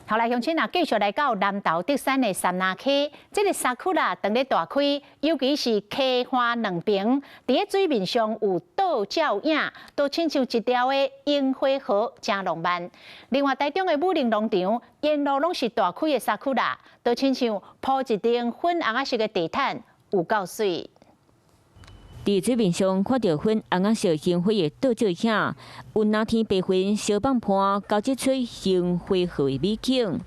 好來，鄉親啊，繼續來到南投竹山的杉林溪，這个桜當咧大開，尤其是溪岸兩邊，佇咧水面上有倒照影，都親像一條的櫻花河，誠浪漫。另外，台中的武陵農場沿路攏是大開的桜，都親像鋪一頂粉紅仔色的地毯，有夠媠。佇水面上看著粉紅仔色櫻花的倒照影，雲藍天白雲相放伴，交織出櫻花河的美景。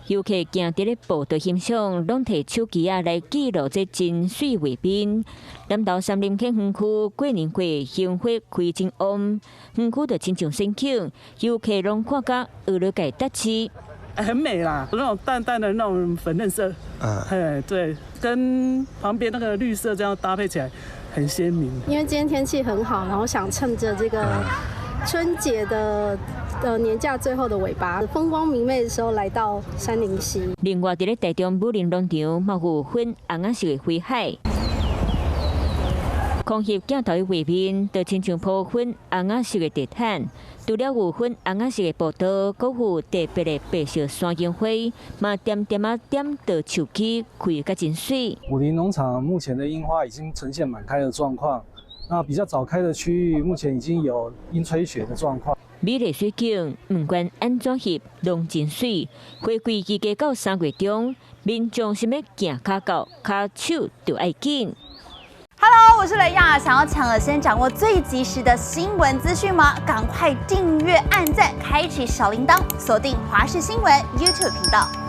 遊客行佇咧步道欣賞，攏提手機仔來記錄這真媠畫面。南投杉林溪園區過年過櫻花開真旺，園區就親像仙境，遊客攏看甲學咧共得志。很美啦，那種淡淡的那種粉嫩色，嗯，對，跟旁邊那個綠色這樣搭配起來，很鮮明。因為今天天氣很好，然後想趁着這個春節的年假最後的尾巴，風光明媚的時候來到杉林溪。另外，佇咧台中武陵農場，嘛有粉紅仔色的花海。空翕鏡頭的畫面，就親像鋪粉紅仔色的地毯。除了有粉紅仔色的步道，閣有特別的白色山櫻花，嘛點點仔點著樹枝，開甲真媠。武陵農場目前的櫻花已經呈現滿開的狀況，那比較早開的區域，目前已經有櫻吹雪的狀況。美麗水景，毋管按怎翕，攏真媠。花季預計到3月中，民眾想欲行跤到，跤手就愛緊。 Hello，我是雷亞，想要搶了先掌握最及時的新聞資訊嗎？趕快訂閱、按讚、開啟小鈴鐺，鎖定華視新聞 YouTube 頻道。